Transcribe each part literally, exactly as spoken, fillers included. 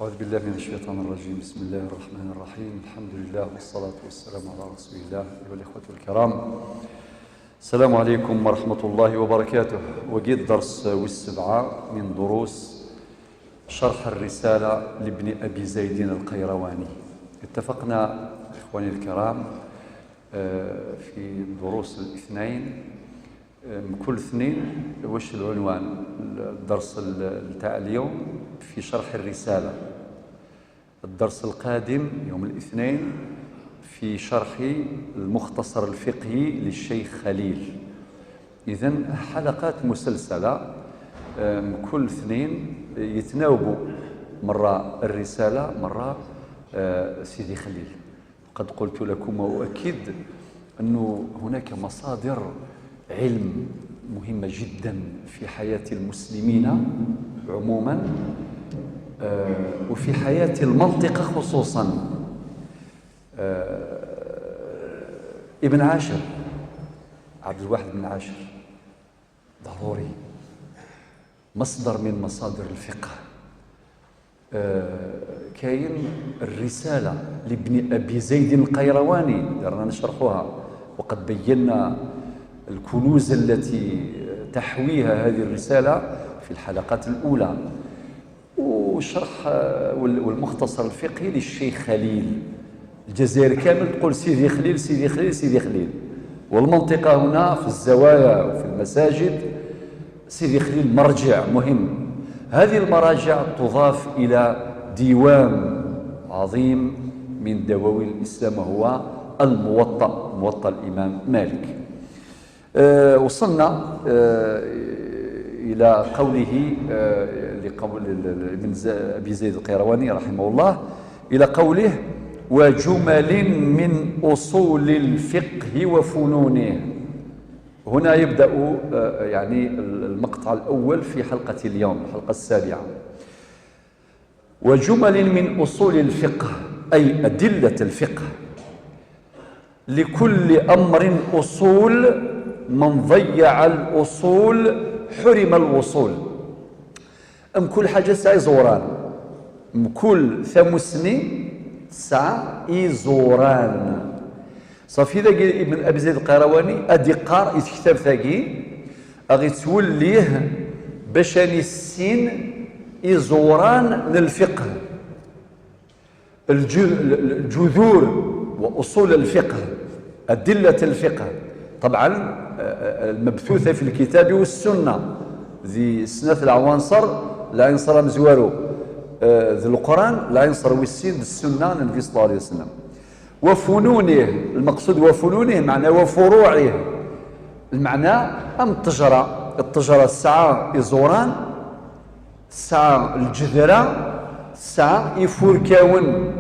أعوذ بالله من الشيطان الرجيم. بسم الله الرحمن الرحيم. الحمد لله والصلاة والسلام على رسول الله. أيها الإخوة الكرام، السلام عليكم ورحمة الله وبركاته. وقيت درس والسبعة من دروس شرح الرسالة لابن أبي زيد القيرواني. اتفقنا، إخواني الكرام، آه، في دروس الاثنين، آه، كل اثنين، واش العنوان؟ الدرس ال-، تاع اليوم في شرح الرسالة. الدرس القادم يوم الاثنين في شرح المختصر الفقهي للشيخ خليل. إذن حلقات مسلسلة، آم، كل اثنين يتناوبوا، مرة الرسالة، مرة، آه، سيدي خليل. قد قلت لكم وأؤكد أنه هناك مصادر علم مهمة جدًا في حياة المسلمين عمومًا، آه، وفي حياة المنطقة خصوصًا. آه، ابن عاشر، عبد الواحد بن عاشر، ضروري، مصدر من مصادر الفقه. آه، كاين الرسالة لابن أبي زيد القيرواني، درنا نشرحها، وقد بينا الكنوز التي تحويها هذه الرسالة في الحلقات الأولى. وشرح، آه، وال-، والمختصر الفقهي للشيخ خليل. الجزائر كامل تقول: "سيدي خليل، سيدي خليل، سيدي خليل". والمنطقة هنا في الزوايا وفي المساجد، سيدي خليل مرجع مهم. هذه المراجع تضاف إلى ديوان عظيم من دواوين الإسلام، وهو الموطأ، موطأ الإمام مالك. آه، وصلنا، آه، إلى قوله، آه، لقول ال-، ال-، ابن ز-، أبي زيد القيرواني رحمه الله، إلى قوله: "وجمل من أصول الفقه وفنونه". هنا يبدأ، آه، يعني ال-، المقطع الأول في حلقة اليوم، الحلقة السابعة. "وجمل من أصول الفقه"، أي أدلة الفقه. "لكل أمر أصول، من ضيع الأصول حرم الوصول". أم كل حاجة سعي زوران، أم كل ثمسني سعي زوران. صافي، داكي ابن أبي زيد القيرواني أدي قار يتكتب ثاكي، أغي توليه باش أني السين إزوران للفقه. الج-، الجذور وأصول الفقه، أدلة الفقه، طبعًا، آه، آه، المبثوثة في الكتاب والسنة، ذي سنة العنصر، العنصر مزوارو، آه، ذي القرآن، العنصر والسين، السنة، النبي صلى الله عليه وسلم. وفنونه، المقصود وفنونه معناه وفروعه، المعنى أم التجرة، التجرة الساعة إزوران، تسعة الجذرة، تسعة يفوركاون.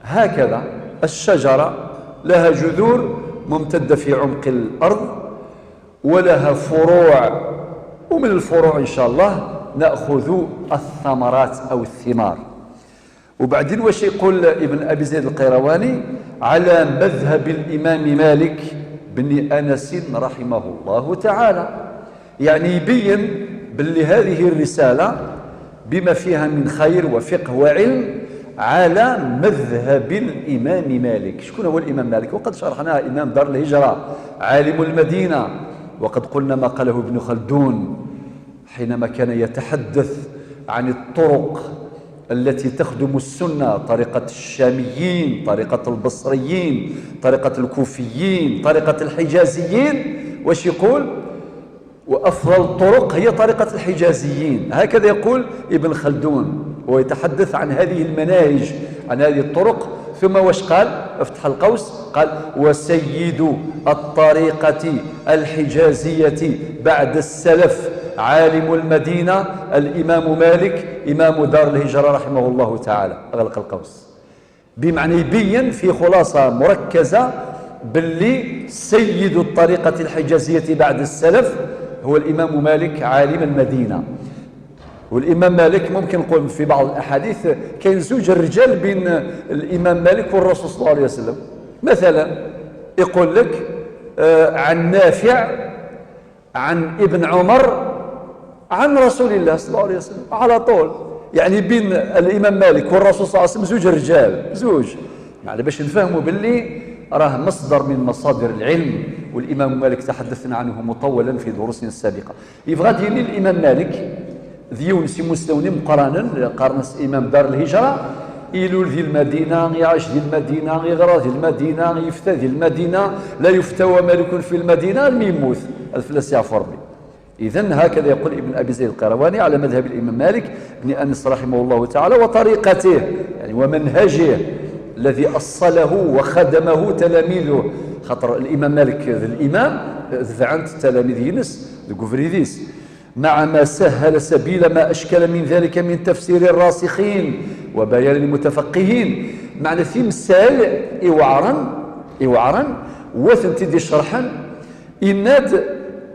هكذا الشجرة لها جذور ممتدة في عمق الأرض، ولها فروع، ومن الفروع إن شاء الله نأخذ الثمرات أو الثمار. وبعدين واش يقول ابن أبي زيد القيرواني؟ "على مذهب الإمام مالك بن أنس رحمه الله تعالى". يعني يبين باللي هذه الرسالة بما فيها من خير وفقه وعلم على مذهب الإمام مالك. شكون هو الإمام مالك؟ وقد شرحناه، إمام دار الهجرة، عالم المدينة، وقد قلنا ما قاله ابن خلدون حينما كان يتحدث عن الطرق التي تخدم السنة، طريقة الشاميين، طريقة البصريين، طريقة الكوفيين، طريقة الحجازيين. واش يقول؟ "وأفضل الطرق هي طريقة الحجازيين". هكذا يقول ابن خلدون، ويتحدث عن هذه المناهج، عن هذه الطرق. ثم واش قال؟ افتح القوس، قال: "وسيد الطريقة الحجازية بعد السلف عالم المدينة الإمام مالك إمام دار الهجرة رحمه الله تعالى". أغلق القوس. بمعنى يبين في خلاصة مركزة باللي سيد الطريقة الحجازية بعد السلف هو الإمام مالك عالم المدينة. والإمام مالك ممكن نقول في بعض الأحاديث كاين زوج الرجال بين الإمام مالك والرسول صلى الله عليه وسلم. مثلًا يقول لك، آه، عن نافع عن ابن عمر عن رسول الله صلى الله عليه وسلم على طول. يعني بين الإمام مالك والرسول صلى الله عليه وسلم زوج رجال، زوج. يعني باش نفهموا باللي راه مصدر من مصادر العلم، والإمام مالك تحدثنا عنه مطولا في دروسنا السابقة. يبغى ديني الإمام مالك ذيون سي مسلوني مقرانا، قرنس إمام دار الهجرة، يلول ذي المدينة، يعيش ذي المدينة، يغرى ذي المدينة، يفتى ذي المدينة، لا يفتى ومالك في المدينة، الميموت الفلاس يعفر به. إذن هكذا يقول ابن أبي زيد القيرواني على مذهب الإمام مالك بن أنس رحمه الله تعالى وطريقته، يعني ومنهجه الذي أصله وخدمه تلاميذه. خاطر الإمام مالك الإمام، ذبعا التلاميذ ينس ذو فريديس، مع ما سهل سبيل ما أشكل من ذلك من تفسير الراسخين وبيان المتفقهين. معنى في مسائل يوعرن، يوعرن وثنتي دي شرحا إناد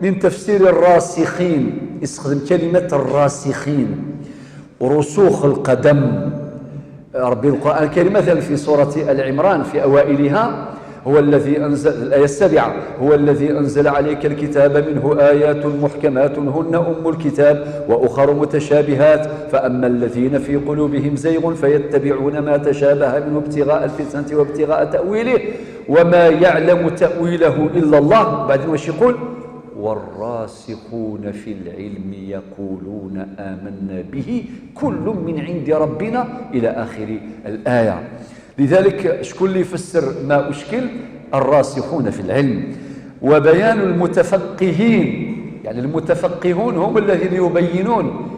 من تفسير الراسخين، يستخدم كلمة الراسخين، رسوخ القدم. ربي القرآن الكريم مثلا في سورة آل عمران في أوائلها، هو الذي أنزل، الآية السابعة: "هو الذي أنزل عليك الكتاب منه آيات محكمات هن أم الكتاب وأخر متشابهات فأما الذين في قلوبهم زيغ فيتبعون ما تشابه منه ابتغاء الفتنة وابتغاء تأويله وما يعلم تأويله إلا الله". بعدين واش يقول؟ "والراسخون في العلم يقولون آمنا به كل من عند ربنا" إلى آخر الآية. لذلك شكون اللي يفسر ما أشكل؟ الراسخون في العلم. وبيان المتفقهين، يعني المتفقهون هم الذين يبينون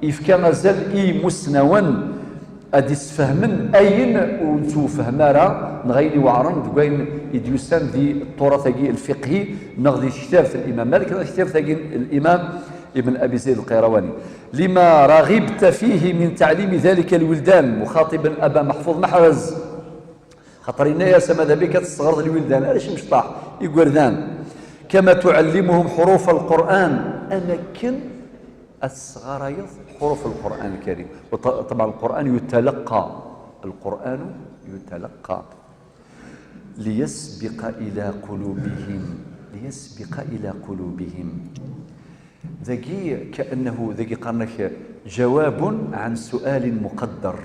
إفكا غزال إي مسنون أدي سفهمن أين ونتو فهمارا نغيني وعرن دقوين إديوسان ذي التراث الفقهي نغذي كتاب الإمام مالك نغذي كتاب الإمام ابن أبي زيد القيرواني. "لما رغبت فيه من تعليم ذلك الولدان"، مخاطبا أبا محفوظ محرز. خاطر إنا يا سما ذا بك تستغرض الولدان، علاش مش طاح؟ يقردان. "كما تعلمهم حروف القرآن". أنا كن الصغار يض حروف القرآن الكريم. وط-، طبعا القرآن يتلقى، القرآن يتلقى. "ليسبق إلى قلوبهم، ليسبق إلى قلوبهم". ذاكي كأنه ذاكي قرنك جواب عن سؤال مقدر.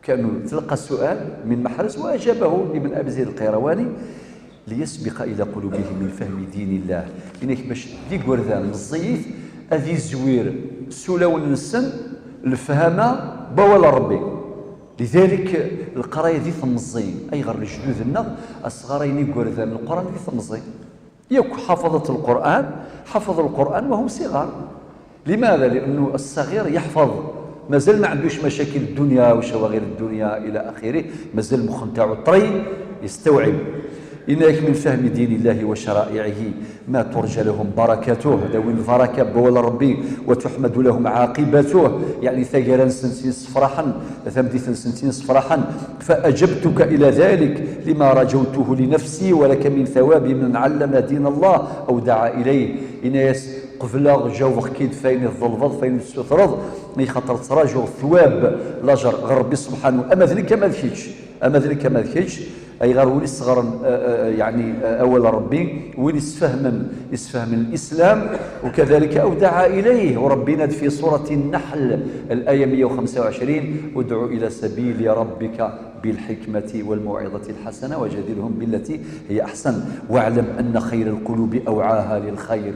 كأنه تلقى السؤال من محرز وأجابه ابن أبي زيد القيرواني: "ليسبق إلى قلوبهم من فهم دين الله". إنك باش دي قردان الزيت أذي زوير سولا ونسن الفهامة بولا ربي. لذلك القراية ذي ثمزين، أي غير الجدود النغ، الصغارين يقردان القرآن ذي ثمزين. ياك حفظت القرآن، حفظ القرآن وهم صغار. لماذا؟ لأنه الصغير يحفظ، مازال ما عندوش مشاكل الدنيا وشواغل الدنيا إلى آخره، مازال المخ نتاعو طري يستوعب. إنك من فهم دين الله وشرائعه ما ترجى لهم بركته، ذوي البركة بول ربي، وتحمد لهم عاقبته، يعني ثقيرا سنسين صفراحا، ثمديثا سنسين صفراحا. "فأجبتك إلى ذلك لما رجوته لنفسي ولك من ثواب من علم دين الله أو دعا إليه". إناس قبل جاوبك كيد فين الظلفظ، فين السفرض، مي خاطر تراجو ثواب لاجر غير ربي سبحانه. أما ذلك ما ذكيتش، أما ذلك ما ذكيتش، أي غير ولي صغرا، آه، آه، يعني، آه، أول ربي، وين يسفهمن، يسفهمن الإسلام، وكذلك أو دعا إليه. وربنا في سورة النحل الآية مية وخمسة وعشرين: "ادع إلى سبيل ربك بالحكمة والموعظة الحسنة وجادلهم بالتي هي أحسن واعلم أن خير القلوب أوعاها للخير".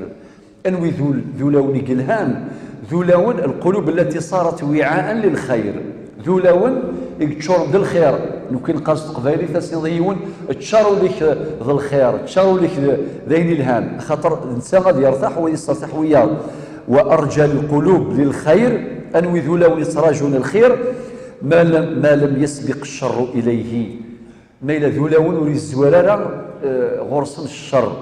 أنوي ذول، ذولون قلهان، ذولون القلوب التي صارت وعاء للخير، ذولون يقتشرن ذا الخير. لو كان قاصد قبايلي تسنيضيون، تشاروا لك ذا الخير، تشاروا لك ذا-، ذين الهان. خاطر الإنسان غادي يرتاح ويسترتاح وياه. "وأرجى القلوب للخير"، أنوي ذولون يتراجون الخير، "ما لم، ما لم يسبق الشر إليه". ما إلا ذولون ولي الزوارارة، آه، غرس الشر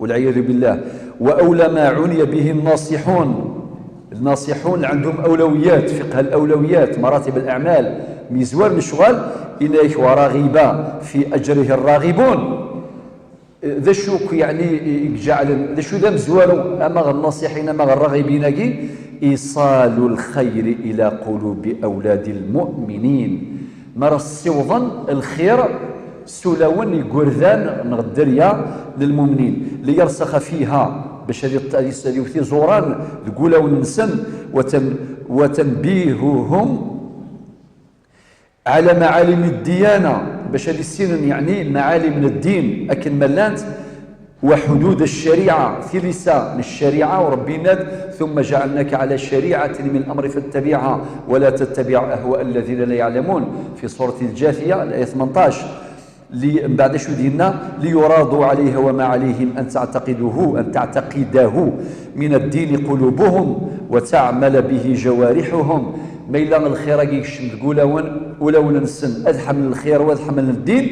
والعياذ بالله. "وأولى ما عني به الناصحون". الناصحون عندهم أولويات، فقه الأولويات، مراتب الأعمال، ميزوار الشغل، إليك ورغب في أجره الراغبون. ذا شو ك-، يعني، يجعل، ذا شو ذا مزوارو، أما غير الناصحين، أما غير الراغبين، كي إيصال الخير إلى قلوب أولاد المؤمنين. ما راه السوضن الخير سلون يقردان نغدريا للمؤمنين، ليرسخ فيها bac ad iṭ-, ad is-, ad iwet iẓuran deg ulawen-nsen, wa tan-, wa tanbihuhum ala maɛalim ddiyana, bac ad issinen, yeɛni, maɛalim n ddin akken ma llant, wa ḥudud ccariɛa, tilisa n ccariɛa, u Ṛebbi yenna-d, ثم جعلناك على شريعة من الأمر فاتبعها ولا تتبع أهواء الذين لا يعلمون, fi surat Lǧathiya, laya tmenṭac. Li-, mbeɛd acu d-yenna? ليراضوا عليها وما عليهم أن تعتقدوه، أن تعتقده من الدين قلوبهم وتعمل به جوارحهم. Ma yella lxir-agi yekcem deg ulawen, ulawen-nsen ad ḥemmlen lxir u ad ḥemmlen ddin,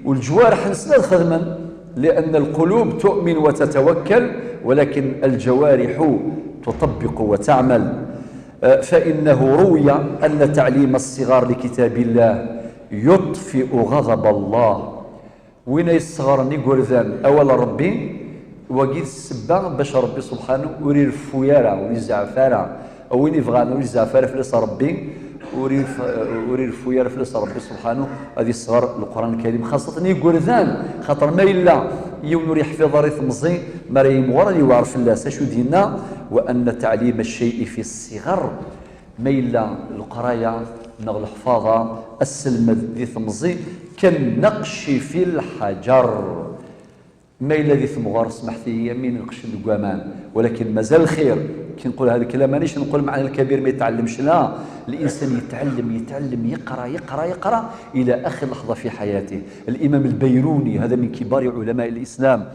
u leǧwareḥ-nsen ad xedmen. لأن القلوب تؤمن وتتوكل، ولكن الجوارح تطبق وتعمل. فإنه روي أن تعليم الصغار لكتاب الله يطفئ غضب الله. Win ay yesseɣren igerdan awal n Ṛebbi, wagi d ssebba bac Ṛebbi subḥanu ur ireffu ara, ur izeɛɛef ara. Win ibɣan ur izeɛɛef ara fell-as Ṛebbi, ur iref-, ur ireffu ara fell-as Ṛebbi subḥanu ad yesɣer Leqran Lkarim, xaṣṣatan igerdan, xaṭer ma yella yiwen ur yeḥfiḍ ara i temẓi, mi ara yimɣur ad yewɛer fell-as. Acu d-yenna? وأن تعليم الشيء في الصغر. Ma yella leqraya neɣ leḥfaḍa, asselmed di temẓi, كالنقش في الحجر. Ma yella di temɣer, smeḥt-iyi, am win ineqcen deg waman. Walakin mazal lxir. Ki nqul hada lkalam, manis nqul meɛna lkabir ma yetɛellemx, la. الإنسان يتعلم، يتعلم، يقرأ، يقرأ، يقرأ، إلى آخر لحظة في حياته. الإمام البيروني، هذا من كبار علماء الإسلام،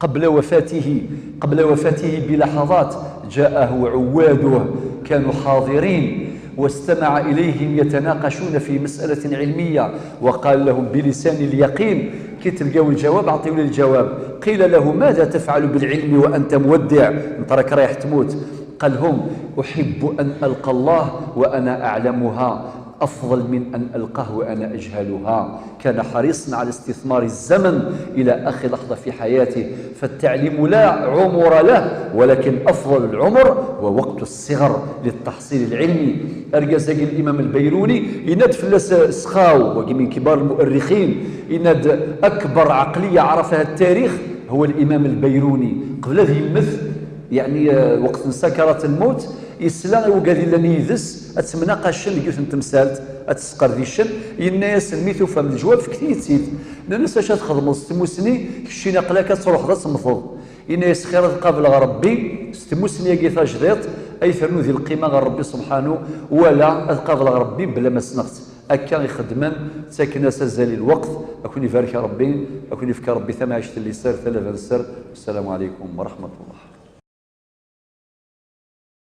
قبل وفاته، قبل وفاته بلحظات، جاءه عواده، كانوا حاضرين، واستمع إليهم يتناقشون في مسألة علمية، وقال لهم بلسان اليقين، كي تلقاو الجواب، أعطيوني الجواب. قيل له: ماذا تفعل بالعلم وأنت مودع؟ أنت راك رايح تموت. قال لهم: أحب أن ألقى الله وأنا أعلمها أفضل من أن ألقاه وأنا أجهلها. كان حريصا على استثمار الزمن إلى آخر لحظة في حياته، فالتعليم لا عمر له، ولكن أفضل العمر هو وقت الصغر للتحصيل العلمي. Argaz-agi الإمام البيروني, yenna-d fell-as sxaw, wagi من كبار المؤرخين, yenna-d أكبر عقلية عرفها التاريخ هو الإمام البيروني. Qbel ad yemmet, yeɛni, eh, lweqt n sakarat lmut, yesla i wigad yellan yid-s ad ttemnaqacen deg yiwet n temsalt, ad tt-sqerdicen, yenna-yasen: mi tufam leǧwab, fket-iyi-tt-id. Nnan-as: acu ad txedmeḍ s tmusni, keččini aql-ak ad truḥeḍ ad temmteḍ. Yenna-yas: xir ad qableɣ Ṛebbi s tmusni-agi tajdiṭ, ay ternu di lqima ɣer Ṛebbi subḥanu, wala ad qableɣ Ṛebbi bla ma ssneɣ-t. Akka i xeddmen, ttaken-as azal i lweqt. Ad ken-ibarek Ṛebbi, ad ken-ifk Ṛebbi tamɛict n liser, talaba n sser. Assalamu ɛalaykum wa raḥmatullah.